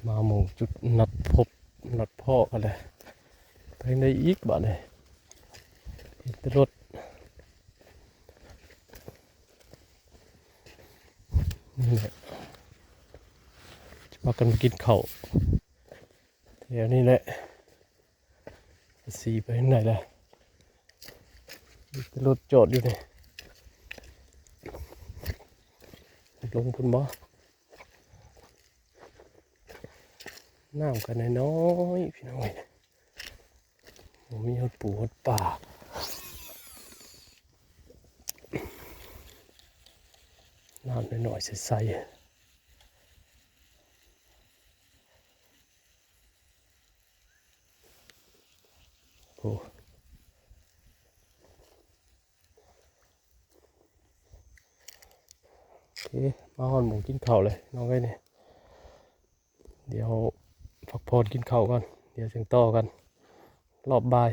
ມາໝ່ອງຈຸດນັດພົບນັດພໍ້ກັນແລ້ວ. ໄປທາງໃດອີກບາດນີ້? ເຫັນແຕ່ລົດ. ນີ້ແຫຼະ ຈະພາກັນໄປກິນເຂົ້າແຖວນີ້ແຫຼະ. ຊິໄປທາງໃດລະ? ມີແຕ່ລົດຈອດຢູ່ນີ້. ລົງພຸ້ນບໍ່? ນ້ຳກໍນ້ອຍໆ ພີ່ນ້ອງເອີຍ. ບໍ່ມີຮອດປູຮອດປາ. ນ້ຳນ້ອຍໆ ໃສໆ. ໂອ້ ໂອເຄ ມາຮອດໝ່ອງກິນເຂົ້າເລີຍນ້ອງເອີຍນີ້. ດຽວພັກຜ່ອນກິນເຂົ້າກ່ອນ ດຽວຈັ່ງຕໍ່ກັນຮອບບ່າຍ.